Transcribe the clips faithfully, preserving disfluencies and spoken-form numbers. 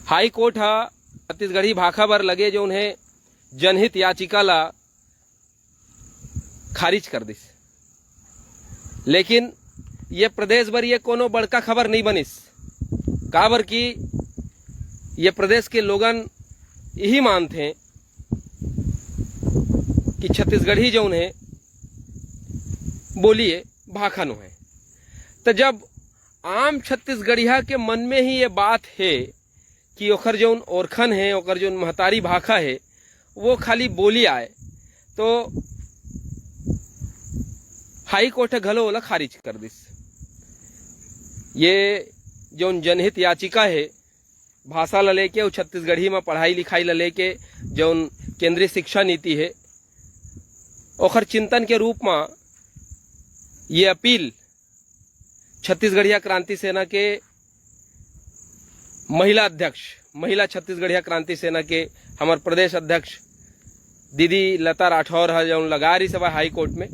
High court ह छत्तीसगढ़ी भाखा बर लगे जौन हे जनहित याचिका ला खारिज कर दिस, लेकिन ये प्रदेश बर ये कोनो बड़का खबर नहीं बनिस, काबर कि ये प्रदेश के लोगन यही मानथे कि छत्तीसगढ़ी जौन हे बोली ए भाखा नो हे। त जब आम छत्तीसगढ़िया के मन में ही ये बात हे कि ओखर जौन ओरखन हे, ओकर जौन महतारी भाखा हे, वो खाली बोली आय, तो हाई कोर्ट ह घलो ओला खारिज कर दिस। ये जौन जनहित याचिका हे, भाषा ला लेके अउ छत्तीसगढ़ी म पढ़ाई लिखाई ला लेके जौन केंद्रीय शिक्षा नीति हे, ओखर चिंतन के रूप म ये अपील छत्तीसगढ़िया क्रांति सेना के महिला अध्यक्ष, महिला छत्तीसगढ़िया क्रांति सेना के हमर प्रदेश अध्यक्ष दीदी लता राठौर ह जौन लगा रही सभा हाई कोर्ट में,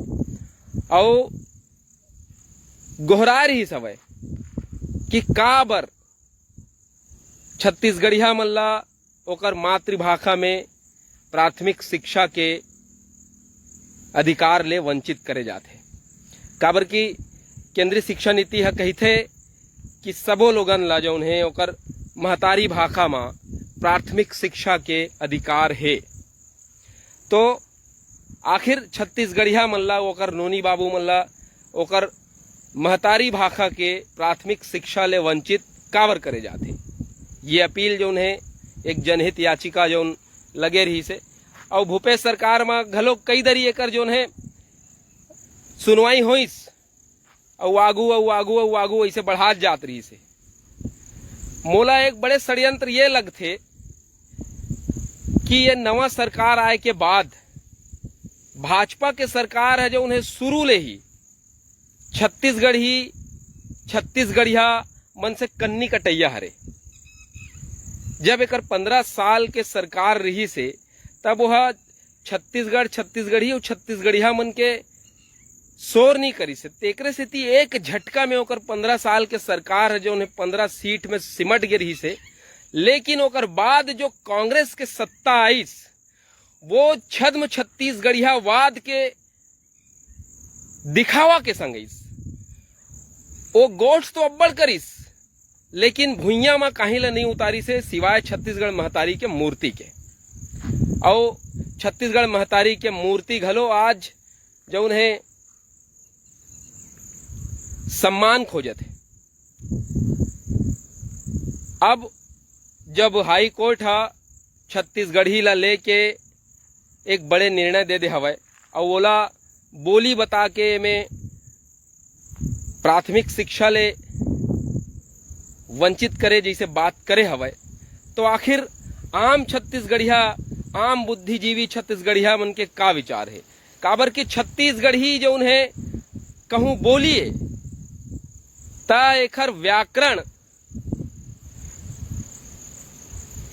अउ गोहरा रही सभा कि काबर छत्तीसगढ़िया मन ला ओकर मातृभाखा में प्राथमिक शिक्षा के अधिकार ले वंचित करे जाथे। काबर कि केंद्रीय शिक्षा नीति ह कहिथे कि सबो लोगन ला जौन हे ओकर महतारी भाखा म प्राथमिक शिक्षा के अधिकार हे। तो आखिर छत्तीसगढ़िया मन ला, ओकर नोनी बाबू मन ला, ओकर महतारी भाखा के प्राथमिक शिक्षा ले वंचित काबर करे जाथे? ये अपील जौन हे, एक जनहित याचिका जौन लगे रहिस हे, अउ भूपेश सरकार म घलो कई दरी एकर जौन हे सुनवाई होइस, अउ आगू, अउ आगू, अउ आगू ऐसे बढ़ात जात रहिस हे। मोला एक बड़े षड्यंत्र ये लगथे कि ये नवा सरकार आए के बाद भाजपा के सरकार है, जौन हे शुरू ले ही छत्तीसगढ़ी, छत्तीसगढ़िया मन से कन्नी कटैया हरे। जब एकर पंद्रह साल के सरकार रहिस हे, तब वह छत्तीसगढ़, छत्तीसगढ़ी अउ छत्तीसगढ़िया मन के शोर नहीं करिस हे। तेकरे सेती एक झटका में ओकर पंद्रह साल के सरकार है, जौन हे पंद्रह सीट में सिमट गे रहिस हे। लेकिन ओकर बाद जो कांग्रेस के सत्ता आइस, वो छद्म छत्तीसगढ़ियावाद के दिखावा के संग आइस। वो गोठ तो अब्बड़ करिस, लेकिन भुइयां म काहीं ल नहीं उतारिस हे, सिवाय छत्तीसगढ़ महतारी के मूर्ति के। अउ छत्तीसगढ़ महतारी के मूर्ति घलो आज जौन हे सम्मान खोजत हे। अब जब हाई कोर्ट ह छत्तीसगढ़ी ला लेके एक बड़े निर्णय दे दे हवय, अउ ओला बोली बता के एमे प्राथमिक शिक्षा ले वंचित करे जैसे बात करे हवय, तो आखिर आम छत्तीसगढ़िया, आम बुद्धिजीवी छत्तीसगढ़िया मन के का विचार हे? काबर कि छत्तीसगढ़ी जौन हे कहूं बोलिए, त एखर व्याकरण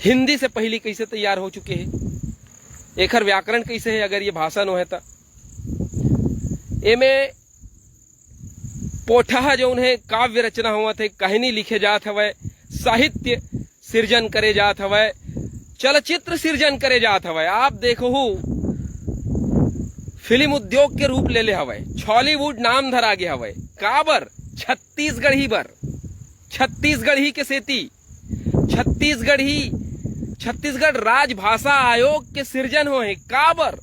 हिंदी से पहली कैसे तैयार हो चुके हे, एखर व्याकरण कैसे हे, अगर ये भाषा नो हे त। एमे पोठहा जौन हे काव्य रचना होवत हे, कहानी लिखे जात हवय, साहित्य सिरजन करे जात हवय, चलचित्र सिरजन करे जात हवय। आप देखहू, फिल्म उद्योग के रूप ले ले हवय, छॉलीवुड नाम धरा गे हवय। काबर? छत्तीसगढ़ी बर, छत्तीसगढ़ी के सेती, छत्तीसगढ़ी, छत्तीसगढ़ राजभाषा आयोग के सिरजन होहे। काबर?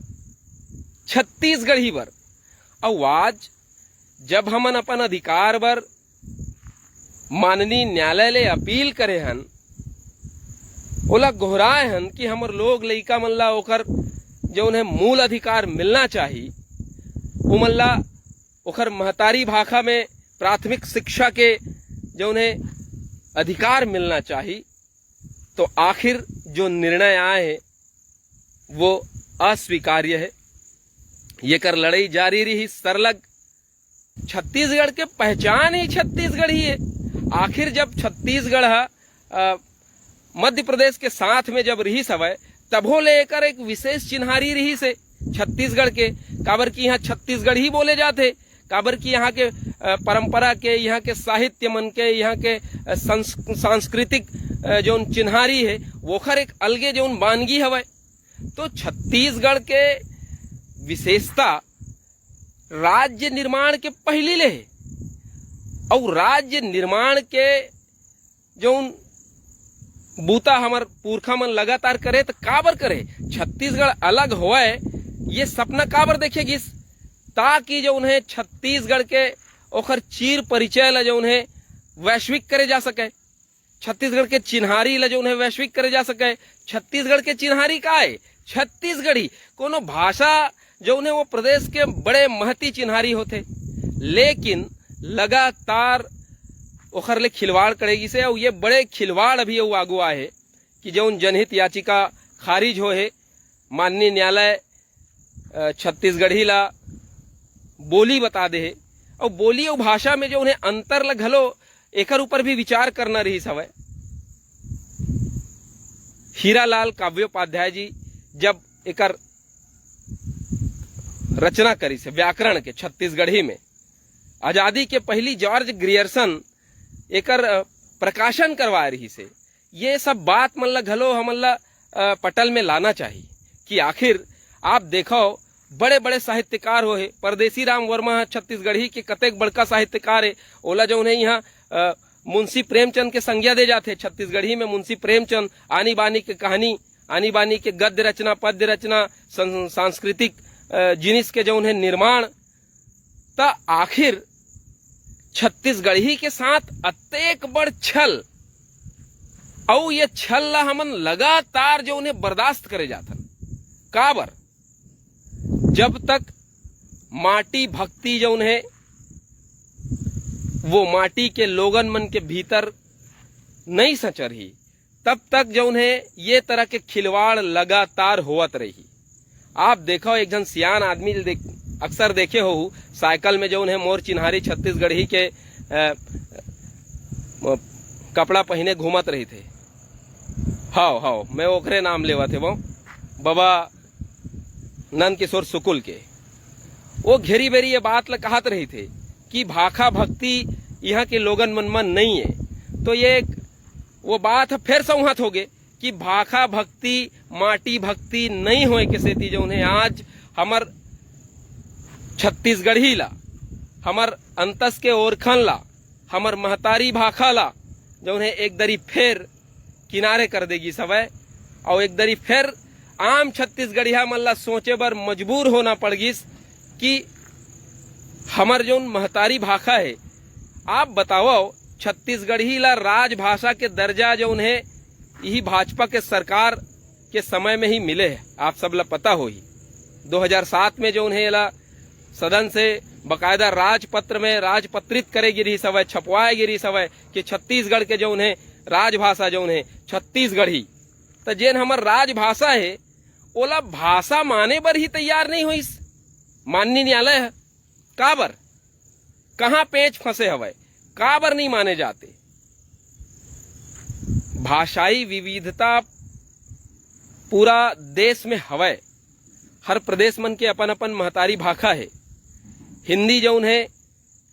छत्तीसगढ़ी बर। अउ आज जब हमन अपन अधिकार बर माननीय न्यायालय ले अपील करे हन, ओला गोहराए हन कि हमर लोग लइका मन ला ओकर जौन हे मूल अधिकार मिलना चाही, ओमन ला ओकर महतारी भाखा में प्राथमिक शिक्षा के जौन हे अधिकार मिलना चाही, तो आखिर जो निर्णय आए हे वो अस्वीकार्य हे। येकर लड़ाई जारी रही सरलग। छत्तीसगढ़ के पहचान ही छत्तीसगढ़ी हे। आखिर जब छत्तीसगढ़ ह, अ, मध्य प्रदेश के साथ में जब रहिस हवय, तभो ले एकर एक विशेष चिन्हारी रहिस हे छत्तीसगढ़ के, काबर कि इहाँ छत्तीसगढ़ी बोले जाथे, काबर कि इहाँ के, अ, परंपरा के, इहाँ के साहित्य मन के, इहाँ के, अ, संस-, सांस्कृतिक अ, जौन चिन्हारी हे, ओखर एक अलगे जौन बानगी हवय। तो छत्तीसगढ़ के विशेषता राज्य निर्माण के पहिली ले हे, अउ राज्य निर्माण के जौन बूता हमर पुरखा मन लगातार करे, त काबर करे? छत्तीसगढ़ अलग होवय, ये सपना काबर देखे गिस? ताकि जौन हे छत्तीसगढ़ के ओखर चीर परिचय ला जौन हे वैश्विक करे जा सके, छत्तीसगढ़ के चिन्हारी ला जौन हे वैश्विक करे जा सके। छत्तीसगढ़ के चिन्हारी का हे? छत्तीसगढ़ी। कोनो भाषा जौन हे वो प्रदेश के बड़े महती चिन्हारी होथे, लेकिन लगातार ओखर ले खिलवाड़ करे गिस हे, अउ ये बड़े खिलवाड़ अभी अउ आगू आए हे कि जौन जनहित याचिका खारिज होए हे, माननीय न्यायालय, अ, छत्तीसगढ़ी ला बोली बता दे हे, अउ बोली अउ भाषा में जौन हे अंतर ला घलो एकर ऊपर भी विचार करना रहिस हवय। हीरालाल काव्योपाध्याय जी जब एकर रचना करिस हे व्याकरण के छत्तीसगढ़ी में, आजादी के पहिली जॉर्ज ग्रियर्सन एकर, अ, प्रकाशन करवाए रहिस हे। ये सब बात मन ला घलो हमन ला, अ, पटल में लाना चाही कि आखिर आप देखव, बड़े-बड़े साहित्यकार होए हे, परदेसी राम वर्मा ह छत्तीसगढ़ी के कतेक बड़का साहित्यकार हे, ओला जौन हे इहाँ, अ, मुंशी प्रेमचंद के संज्ञा दे जाथे। छत्तीसगढ़ी में मुंशी प्रेमचंद आनी बानी के कहानी, आनी बानी के गद्य रचना, पद्य रचना, सं-, सांस्कृतिक, अ, जिनिस के जौन हे निर्माण, त आखिर छत्तीसगढ़ी के साथ अतेक बड़ छल, अउ ये छल ला हमन लगातार जौन हे बर्दाश्त करे जाथन। काबर? जब तक माटी भक्ति जौन हे वो माटी के लोगन मन के भीतर नइ संचरही, तब तक जौन हे ये तरह के खिलवाड़ लगातार होवत रही। आप देखव, एक झन सियान आदमी ल देख, अक्सर देखे होहू, साइकिल में जौन हे मोर चिन्हारी छत्तीसगढ़ी के, अ, अ, कपड़ा पहिने घूमत रहिथे। हव, हव, मैं ओकरे नाम लेवत हवं, बबा नंद किशोर शुक्ल के। वो घेरी बेरी ये बात ल कहत रहिथे कि भाखा भक्ति इहाँ के लोगन मन म नइ हे। तो ये एक वो बात ह फेर संहत होगे कि भाखा भक्ति, माटी भक्ति नइ होए के सेती जौन हे आज हमर छत्तीसगढ़ी ला, हमर अंतस के ओरखन ला, हमर महतारी भाखा ला जौन हे एक दरी फेर किनारे कर दे गिस हवय। अउ एक दरी फेर आम छत्तीसगढ़िया मन ला सोचे बर मजबूर होना पड़ गिस कि हमर जौन महतारी भाखा हे, आप बतावव, छत्तीसगढ़ी ला राजभाषा के दर्जा जौन हे, इही भाजपा के सरकार के समय में ही मिले हे। आप सब ला पता होही, दो हज़ार सात में जौन हे, एला सदन से बकायदा राजपत्र में राजपत्रित करे गे रिहिस हवय, छपवाए गे रिहिस हवय कि छत्तीसगढ़ के जौन हे राजभाषा जौन हे छत्तीसगढ़ी। त जेन हमर राजभाषा हे, ओला भाषा माने बर ही तैयार नइ होइस माननीय न्यायालय ह। काबर? कहाँ पेंच फंसे हवय? काबर नइ माने जाते? भाषाई विविधता पूरा देश में हवय। हर प्रदेश मन के अपन-अपन महतारी भाखा हे। हिंदी जौन हे,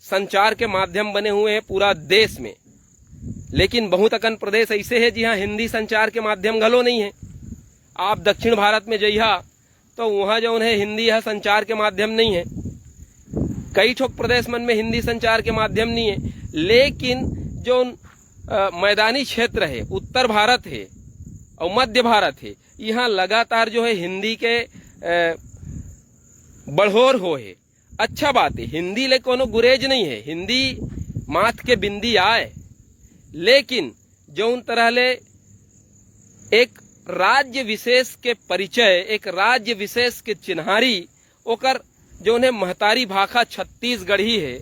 संचार के माध्यम बने हुए हे पूरा देश में, लेकिन बहुत अकन प्रदेश ऐसे हे, जिहाँ हिंदी संचार के माध्यम घलो नइ हे। आप दक्षिण भारत में जइहा, तो उहाँ जौन हे, हिंदी ह संचार के माध्यम नइ हे। कई ठोक प्रदेश मन में हिंदी संचार के माध्यम नइ हे, लेकिन जौन, अ, मैदानी क्षेत्र हे, उत्तर भारत हे अउ मध्य भारत हे, इहाँ लगातार जो हे हिंदी के, अ, बढ़ोर होए हे। अच्छा बात हे, हिंदी ले कोनो गुरेज नइ हे, हिंदी माथ के बिंदी आय, लेकिन जौन तरह ले एक राज्य विशेष के परिचय, एक राज्य विशेष के चिन्हारी, ओकर जौन हे महतारी भाखा छत्तीसगढ़ी हे,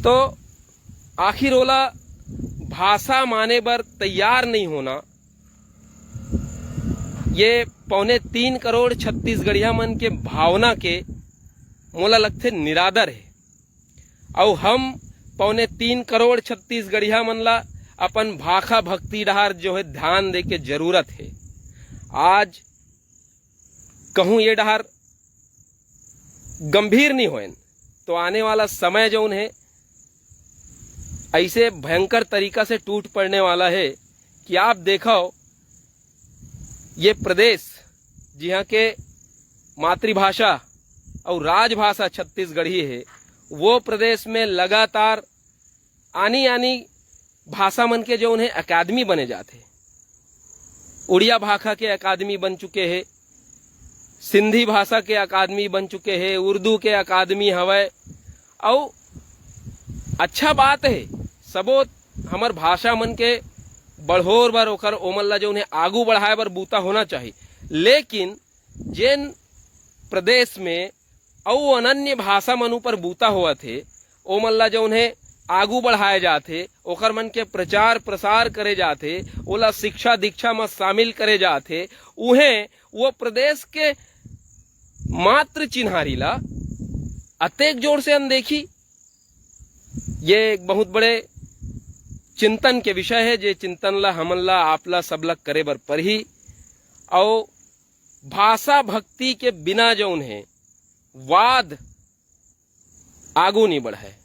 तो आखिर ओला भाषा माने बर तैयार नइ होना, ये पौने तीन करोड़ छत्तीसगढ़िया मन के भावना के मोला लगथे निरादर हे। अउ हम पौने तीन करोड़ छत्तीसगढ़िया मन ला अपन भाखा भक्ति डहार जो हे ध्यान दे के जरूरत हे। आज कहूँ ये डहार गंभीर नहीं होएन, तो आने वाला समय जौन हे, ऐसे भयंकर तरीका से टूट पड़ने वाला हे कि आप देखव, ये प्रदेश जिहाँ के मातृभाषा अउ राजभाषा छत्तीसगढ़ी हे, वो प्रदेश में लगातार आनी आनी भाषा मन के जौन हे अकादमी बने जात हे। उड़िया भाखा के अकादमी बन चुके हे, सिंधी भाषा के अकादमी बन चुके हे, उर्दू के अकादमी हवय। अउ अच्छा बात हे, सबो हमर भाषा मन के बढ़ोर बर ओकर ओमन ला जौन हे आगू बढ़ाए बर बूता होना चाही। लेकिन जेन प्रदेश में अउ अनन्य भाषा मन ऊपर बूता होवत हे, ओमन ला जौन हे आगू बढ़ाए जात हे, ओकर मन के प्रचार प्रसार करे जात हे, ओला शिक्षा दीक्षा म शामिल करे जात हे, उहें वो प्रदेश के मात्र चिन्हारी ला अतेक जोर से अनदेखी। ये एक बहुत बड़े चिंतन के विषय हे, जे चिंतन ला हमन ला, आप ला, सब ला करे बर परही। अउ भाषा भक्ति के बिना जौन हे वाद आगू नहीं बढ़े।